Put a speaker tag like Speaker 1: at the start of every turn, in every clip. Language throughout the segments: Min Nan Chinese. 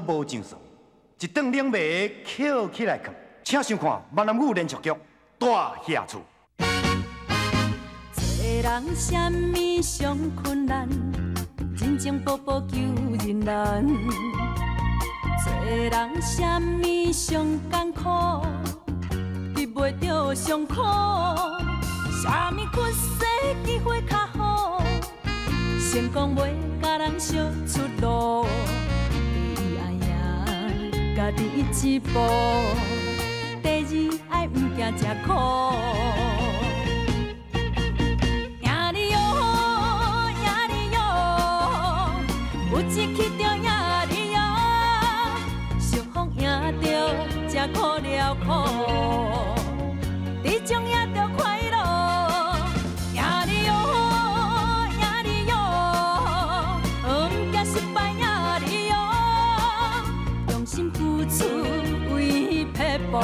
Speaker 1: 無上床，一頓冷袂抾起來囥。請收看閩南語連續劇《大額厝》。
Speaker 2: 做人啥物上困難？人情步步求人難。做人啥物上艱苦？得袂著上苦。啥物屈世機會較好？成功袂共人相出路。第一愛贏家己一步，第二愛毋驚食苦。贏你喲，贏你喲，有志氣就贏你喲，相逢贏著才苦了苦，這種贏著快樂。贏你喲，贏你喲，毋驚失敗贏你喲，用心付出為撇步。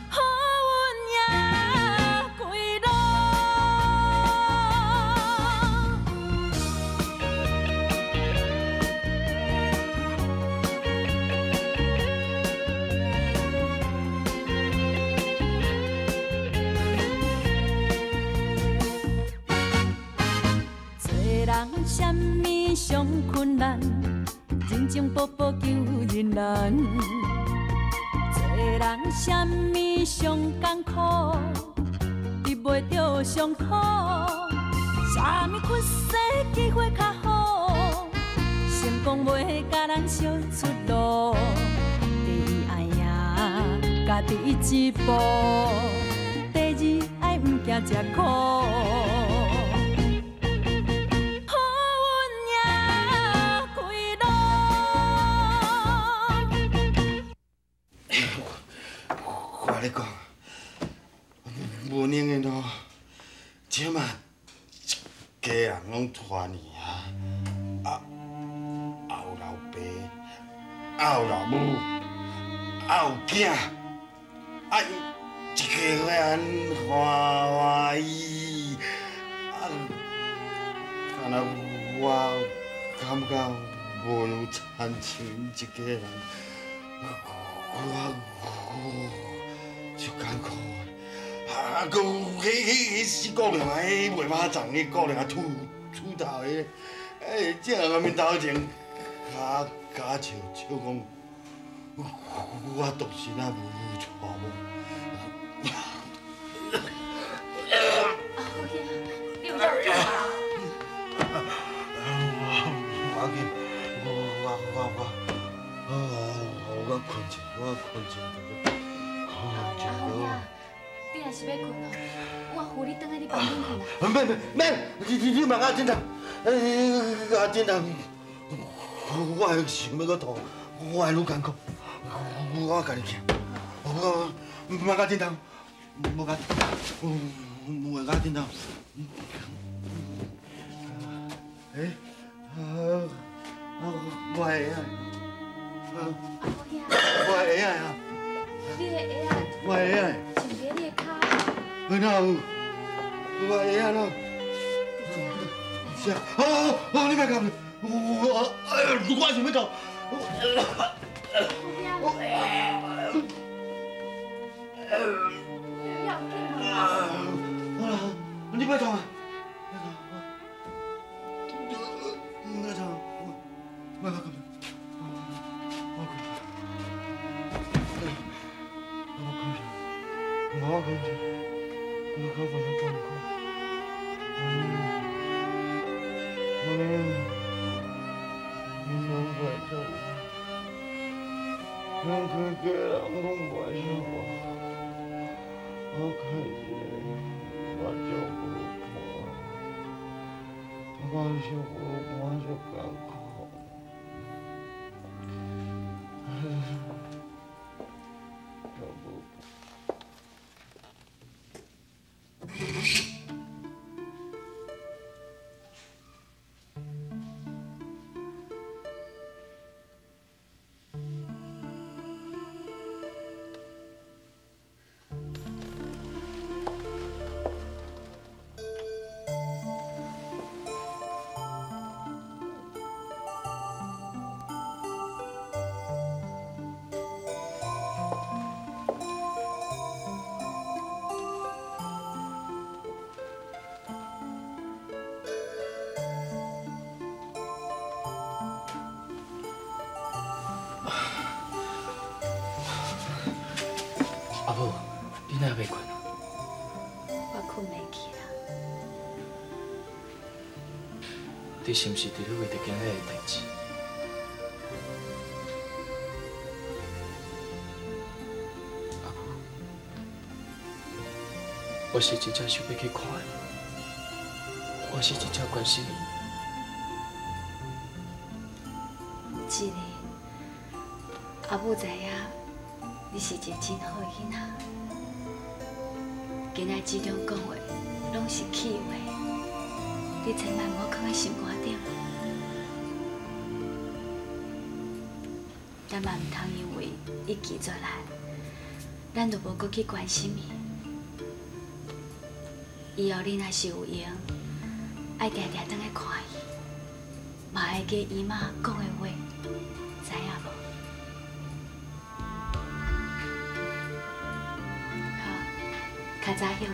Speaker 2: 好運贏歸路。做人啥物上困難？人情步步求人難。做人啥物上艱苦？得袂著上苦。啥物屈世機會較好？成功袂共人相出路。第一愛贏家己一步，第二愛毋驚食苦。好運贏歸路。
Speaker 3: 我共你講，無能的咯，這馬一家人攏團圓啊，啊，也有老爸，也有老母，也有囝，啊，一家伙按歡歡喜，啊，敢若我感覺無親像𪜶一家人，我足艱苦的，啊，閣有彼死姑娘啊，彼賣肉粽彼姑娘啊，吐吐頭彼，欸，這人面頭前，假假笑笑講，我獨身啊無娶某。
Speaker 4: 阿好兄，你有要緊嗎？
Speaker 3: 無要緊，我我我我，我睏一下，我睏一下，睏一
Speaker 4: 阿好兄，你若是欲睏哦，我扶你轉去你房間睏啦。
Speaker 3: 免免免，你莫較緊張，較緊張，我會想欲閣吐，我會愈艱苦，我家己行，我莫較緊張，莫較，莫較緊張。欸，啊，我的鞋仔，
Speaker 4: 阿好兄，
Speaker 3: 我的鞋仔啊，
Speaker 4: 你的鞋仔
Speaker 3: 我的鞋仔，
Speaker 4: 穿佇你的跤。
Speaker 3: 哪有？我的鞋仔哪有？是啊，哦哦，你莫講，我哎呀，我想欲吐。
Speaker 4: 好兄，要緊無？
Speaker 3: 好啦，你莫動啊！莫動，莫動，我睏，我睏，我睏，我睏，我睏，我你攏袂做，咱規家人攏袂做我，我開一個目睭無伴，我小無伴足艱苦。足無伴。
Speaker 5: 阿母，你哪袂睏？
Speaker 4: 我睏袂去啦。
Speaker 5: 你是毋是伫咧为著今日的代志？阿母，我是真正想欲去看伊，我是真正关心伊。
Speaker 4: 志玲，阿母知影你是一个真好的囡仔，今仔志中讲话拢是气话，你千万莫囥在心肝顶。咱嘛毋通因为伊拒绝咱，咱就无阁去关心伊。以后你若是有闲，爱定定转来看伊，嘛爱记姨妈讲的话，知影无？好，较早歇睏。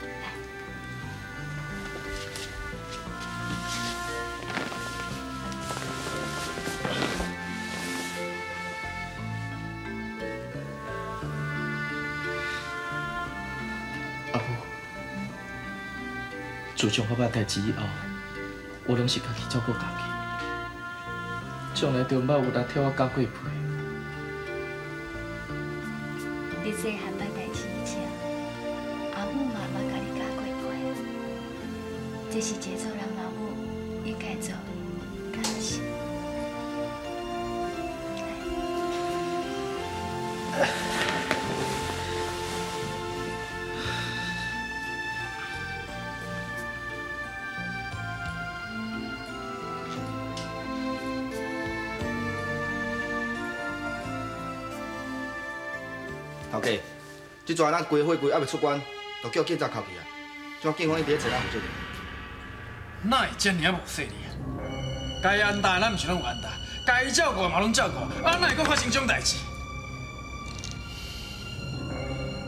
Speaker 4: 来。
Speaker 5: 阿母，自从我捌代志以后，我拢是家己照顾家己，从来就毋捌有人替我加过被。
Speaker 4: 你细汉捌代志以前，阿母嘛捌共你加过被，这是一个做人老母应该做的，敢毋是？来。
Speaker 6: 头家，这阵咱规个货柜还袂出关，就叫警察扣去啊！这警方一直咧找咱负责人。
Speaker 7: 哪会遮尔仔无细腻啊？该安搭的咱毋是拢有安搭，该照顾的嘛拢照顾，啊哪会阁发生这种代志？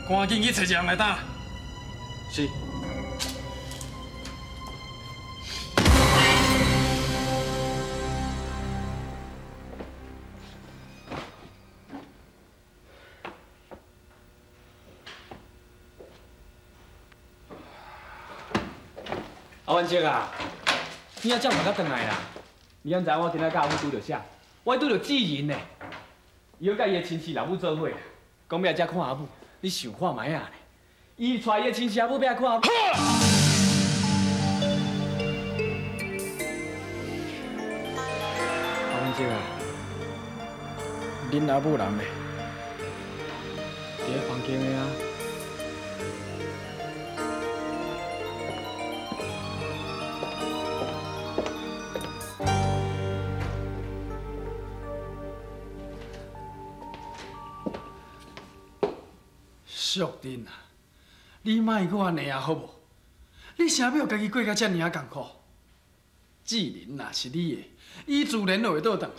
Speaker 7: 赶紧去找一个人来担。
Speaker 6: 是。
Speaker 8: 阿文叔啊，你也遮晚才转来啦？你敢知我今仔佮阿母拄著啥？我拄著志仁呢，伊阁佮伊的亲戚老母做伙，讲欲来遮看阿母，你想看觅啊？伊带伊的亲戚阿母欲来看阿母。
Speaker 7: 阿文叔啊，恁阿母人咧？伫咧房间的啊。淑珍啊，你莫阁按呢啊，好无？你啥欲家己过甲遮尔仔艰苦？志玲若是你的，伊自然就会倒转来。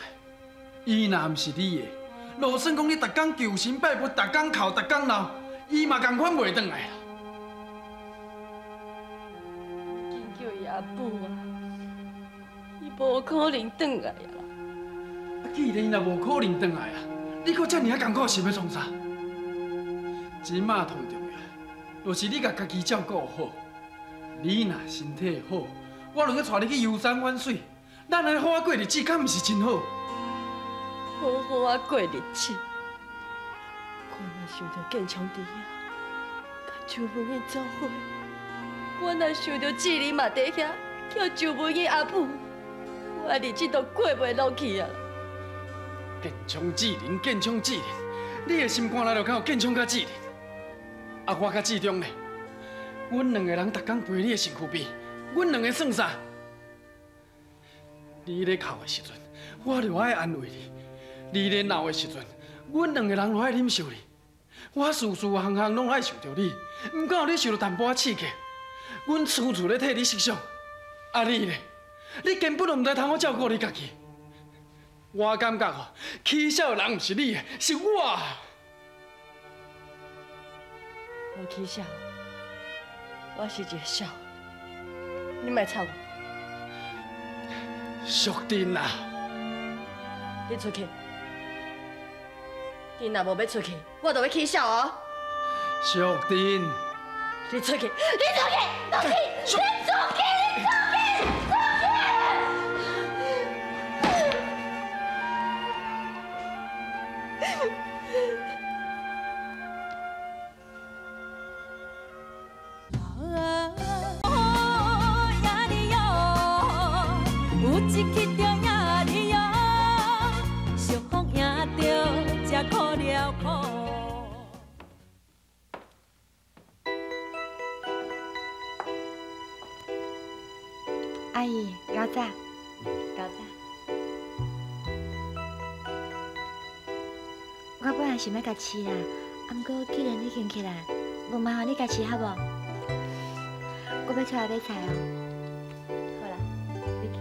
Speaker 7: 伊若毋是你的，就算讲你逐工求神拜佛，逐工哭，逐工闹，伊嘛仝款袂转来啦。
Speaker 9: 紧叫伊阿母啊，伊无可能转来啊啦。
Speaker 7: 啊，既然伊若无可能转来啊，你阁遮尔仔艰苦是欲创啥？这马上重要，就是你共家己照顾好。你若身体好，我就去带你去游山玩水，咱来好好过日子，敢毋是真好？
Speaker 9: 好好仔过日子，我若想著建昌伫遐，佮周文英做伙，我若想著志玲嘛伫遐，叫周文英阿母，我的日子都过袂落去啊！
Speaker 7: 建昌志玲，建昌志玲，你的心肝内就敢有建昌佮志玲？啊，我佮志忠呢？阮两个人逐工陪你的身躯边，阮两个算啥？你咧哭的时阵，我就爱安慰你；你咧闹的时阵，阮两个人就爱忍受你。我事事项项拢爱受著你，毋过你受著淡薄仔刺激，阮处处咧替你设想。啊，你咧？你根本就毋知通好照顾你家己。我感觉吼，起痟的人毋是你，是我。
Speaker 9: 无起痟，我是一个痟，你莫插我。
Speaker 7: 淑珍啊，
Speaker 9: 你出去，你若无欲出去，我就欲起痟哦。
Speaker 7: 淑珍，
Speaker 9: 你出去！你出去！出去！你出去！你出去！出去！
Speaker 4: 阿姨，较早，较早。我本来想欲共饲啦，啊，毋过既然你已经起来，无麻烦你共饲好无？我欲出来买菜哦。好啦，你去。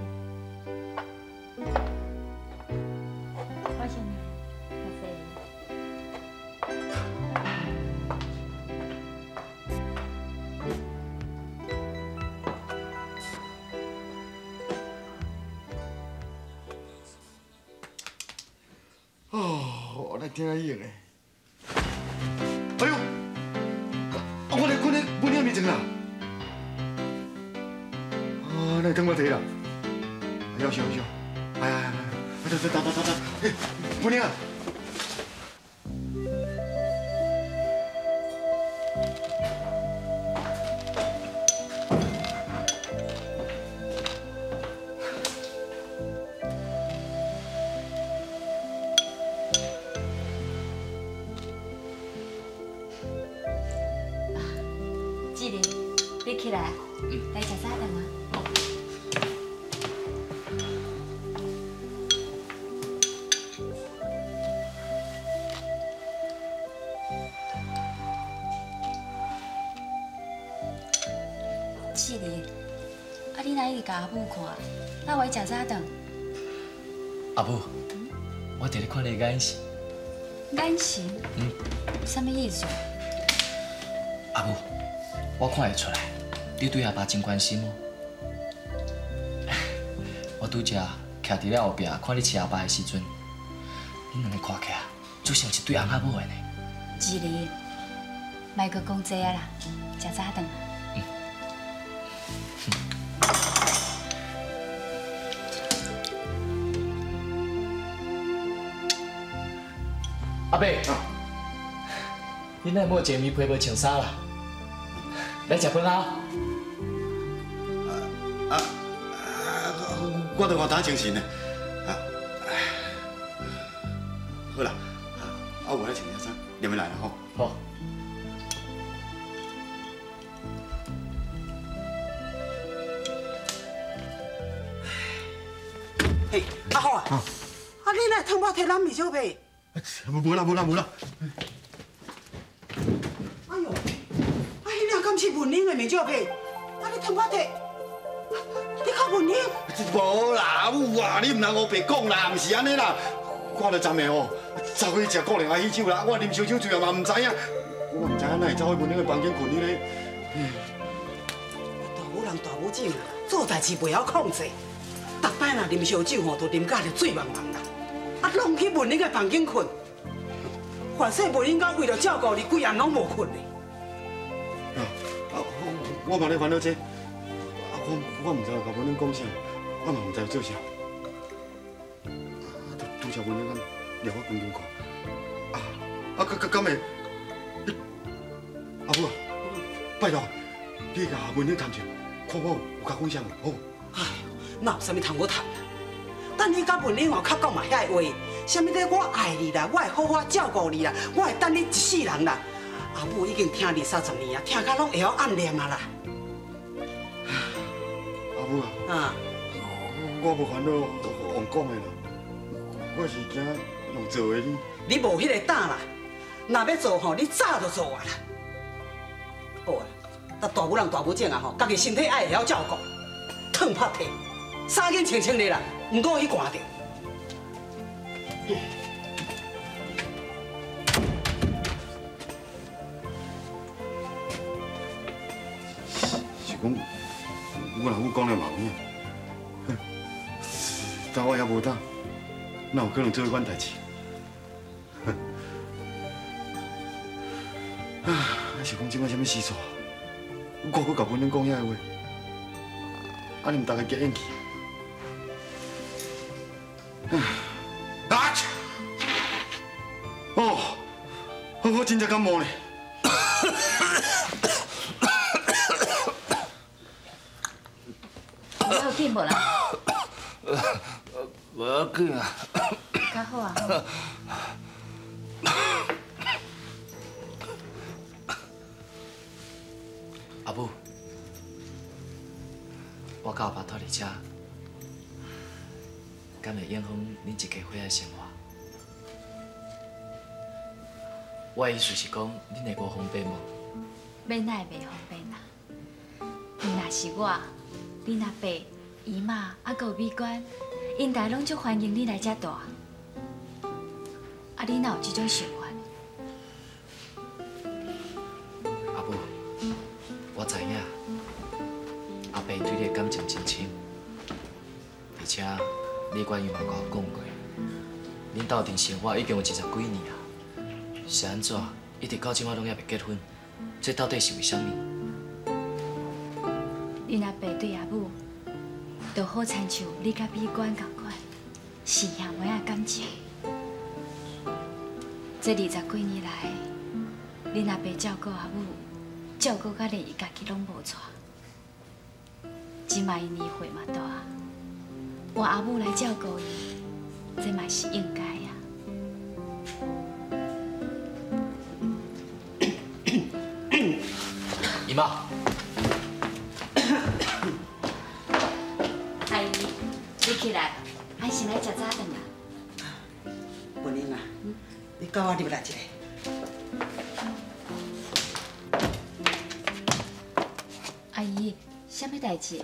Speaker 4: 我先来，较济。
Speaker 3: 哦，我来听伊个。哎呦，啊，我咧困咧文英面前啦。啊，那等我提啦。哎呦，烧烧，哎哎哎，哎，等等等等等，哎，文英啊。
Speaker 4: 志玲，你起来，来食早顿啊。志玲，啊你哪一直共阿母看？哪有爱食早顿？
Speaker 5: 阿母，我伫咧看你的眼神。
Speaker 4: 眼神？
Speaker 5: 嗯。
Speaker 4: 啥物意思？
Speaker 5: 阿母，我看会出来，你对阿爸真关心哦。我拄才徛伫咧后壁看你饲阿爸的时阵，恁两个看起来就像一对翁仔某的呢。
Speaker 4: 志玲，莫阁讲这啊啦，食早顿。
Speaker 5: 阿伯，你哪会无一个棉被无穿衫啦？来食饭啊！
Speaker 3: 啊，我都我打精神呢。啊，好啦，啊，我来穿件衫，你们来了吼。
Speaker 5: 好。
Speaker 10: 嘿，阿虎啊，啊你哪会汤包提咱面小被？
Speaker 3: 无啦无啦无啦。
Speaker 10: 哎呦，啊，彼领敢是文英的面罩被？啊，你汤包提，你靠文英？
Speaker 3: 无啦，阿母啊，你毋通乌白讲啦，毋是按呢啦。我著昨暝吼，走去食顾灵仔喜酒啦，我啉烧酒醉啊嘛，毋知影，我毋知影哪会走去文英的房间睏彼个。
Speaker 10: 大母人大母种啊，做代志袂晓控制，逐摆若啉烧酒吼，就啉甲醉茫茫啦，啊，拢去文英的房间睏。反正文英甲为了照顾你，规暗拢无睏咧。
Speaker 3: 啊，我嘛咧烦恼这，啊，我毋知共文英讲啥，我嘛毋知做啥。啊，拄才文英敢掠我房间看，啊啊，敢会？阿母啊，拜托，你共文英谈者，看我有共讲啥无？好。
Speaker 10: 哎，哪有啥物通好谈？等你佮文英哦，较讲嘛遐个话，啥物咧？我爱你啦，我会好好照顾你啦，我会等你一世人啦。阿母已经听二三十年啊，听到拢会晓暗念啊啦。
Speaker 3: 阿母啊，
Speaker 10: 啊，
Speaker 3: 我无烦恼用讲的啦，我是惊用做的你。
Speaker 10: 你无彼个胆啦，若欲做吼，你早就做啊啦。好啊，但大母人大母种啊吼，家己身体爱会晓照顾，烫拍体，衫紧穿穿咧啦，毋过去寒著。
Speaker 3: 是讲，阮阿母讲了嘛有影，但我也无胆，哪有可能做彼款代志？啊，啊是讲这摆啥物时数？我阁共文英讲遐个话，按呢毋逐家激厌去？啊！哦，我真正感冒咧。
Speaker 4: 有要紧无啦？
Speaker 3: 无要紧啊。
Speaker 4: 较好啊。
Speaker 5: 阿母，我佮阿爸住伫遮，敢会影响恁一家伙的生活？我的意思是讲，恁会无方便无？
Speaker 4: 欲哪会袂方便啊？若是我，恁阿伯、姨妈，啊，阁有美娟，𪜶大家拢足欢迎你来遮住。啊，你哪有这种想法？
Speaker 5: 阿母，我知影，阿伯对你的感情真深，而且美娟伊嘛佮我讲过，恁斗阵生活已经有20几年啊，是按怎一直到这马拢犹未结婚？这到底是为啥物？
Speaker 4: 恁阿伯对阿母，就好亲像你佮美娟仝款，是兄妹仔感情。这20几年来，恁阿伯照顾阿母，照顾甲连伊家己拢无带。这摆伊年岁嘛大，换阿母来照顾伊，这嘛是应该啊。
Speaker 5: 姨妈，
Speaker 4: 阿姨，你起来，咱先来食早顿啦。
Speaker 10: 文英啊，你佮我入来一下。
Speaker 4: 阿姨，啥物代志？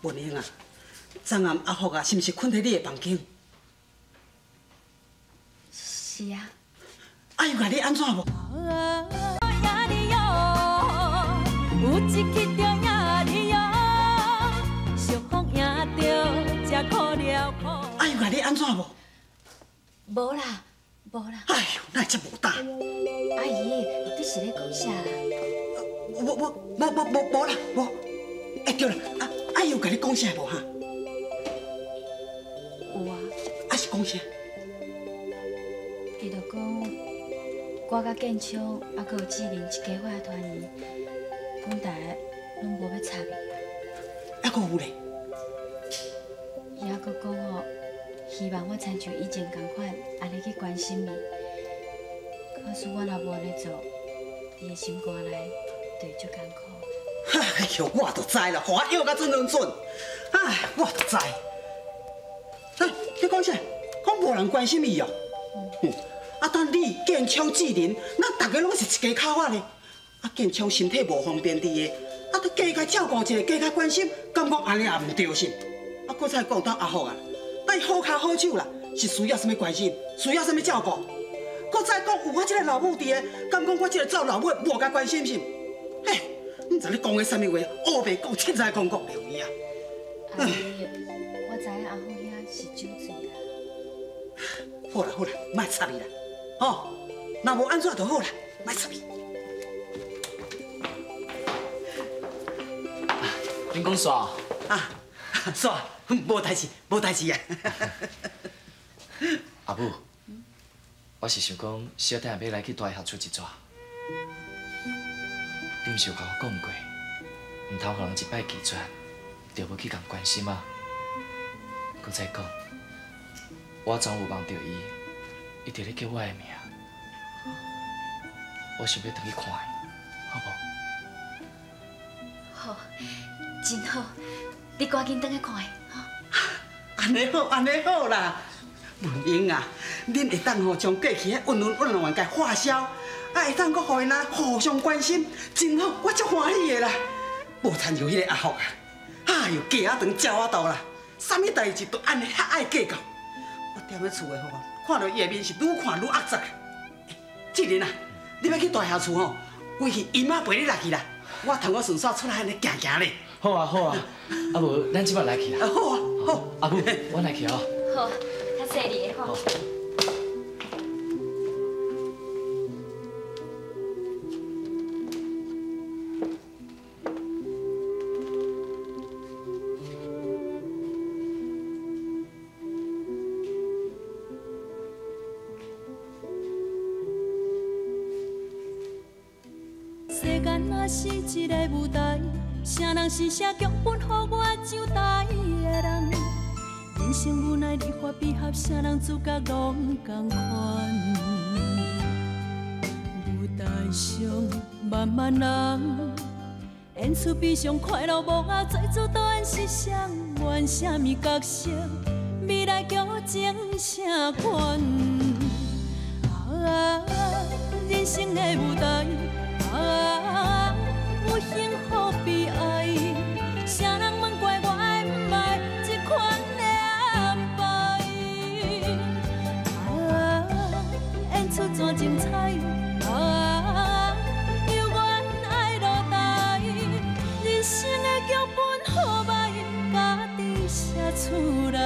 Speaker 10: 文英啊，昨暗阿福啊，是毋是睏伫你的房间？
Speaker 4: 是啊。
Speaker 10: 啊，伊共你按怎无？
Speaker 2: 有一去就赢你哟，相逢赢著才苦了苦。
Speaker 10: 啊，伊共你按怎无？
Speaker 4: 无啦，无啦。
Speaker 10: 哎呦，哪会遮无胆？
Speaker 4: 阿姨，你是咧讲啥啦？
Speaker 10: 无无无无无无啦，无。欸对啦，啊啊伊有共你讲啥无哈？
Speaker 4: 有啊。
Speaker 10: 啊是讲啥？
Speaker 4: 伊就讲，我佮建昌啊，阁有志玲一家伙仔团圆，讲大家拢无欲插伊。
Speaker 10: 啊，阁有咧？
Speaker 4: 伊犹阁讲吼，希望我亲像以前仝款，按呢去关心伊。可是我若无按呢做，伊的心肝内就会足艰苦。
Speaker 10: 哎呦，我就知啦，予我约甲准准准。哎，我就知。哎，你讲啥？讲无人关心伊哦。嗯。啊，等你建昌、志玲，咱大家拢是一家口仔咧。啊，建昌身体无方便伫的，啊，阁加共照顾一下，加共关心，敢讲按呢也毋对是？啊，阁再讲到阿福啊，咱好跤好手啦，是需要啥物关心，需要啥物照顾？阁再讲有我这个老母伫的，敢讲我这个做老母的无共关心是？嘿，毋知你讲的啥物话，乌白讲，凊彩讲讲就有影。
Speaker 4: 阿姨，我知影阿福遐是酒醉啦。
Speaker 10: 好啦好啦，莫插伊啦，吼，若无按怎就好啦，莫插伊。
Speaker 5: 恁讲煞？
Speaker 10: 啊，煞，无代志，无代志啊。
Speaker 5: 阿母，我是想讲，小等下欲来去大侠厝一逝。你毋是有共我讲过，毋通予人一摆拒绝，就无去共关心啊。阁再讲，我昨有梦著伊，一直咧叫我的名，我想欲转去看伊，好无？
Speaker 4: 好，真好，你赶紧转去看伊，吼。
Speaker 10: 按呢好，按呢好啦。文英啊，恁会当吼将过去彼恩恩怨怨共化消，啊会当阁予𪜶啊互相关心，真好，我足欢喜的啦。无亲像彼个阿福啊，哎哟，鸡仔长鸟仔肚啦，啥物代志都按呢遐爱计较。我踮咧厝的吼，看著伊的面是愈看愈压抑。志玲啊，你欲去大侠厝吼，规气姨妈陪你来去啦。我同我顺紲出来按呢行行咧。
Speaker 5: 好啊好啊，啊无咱这摆来去啦。
Speaker 10: 好啊好。
Speaker 5: 阿母，我来去哦。
Speaker 4: 好，较细腻的吼。
Speaker 2: 若是一个舞台，啥人是写剧本予我上台的人？人生无奈离合悲合，啥人主角拢仝款。舞台上万万人，演出悲伤快乐幕后，做主导演是谁？演啥物角色？未来剧情啥款？啊，人生的舞台，啊，有幸福悲哀，啥人问过我爱毋爱这款的安排？啊，演出怎精彩？啊，犹原爱落台，人生的剧本好歹，家己写出来。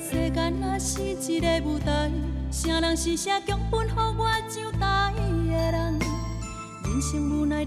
Speaker 2: 世间若是一个舞台，啥人是写剧本予我上台的人？人生无奈。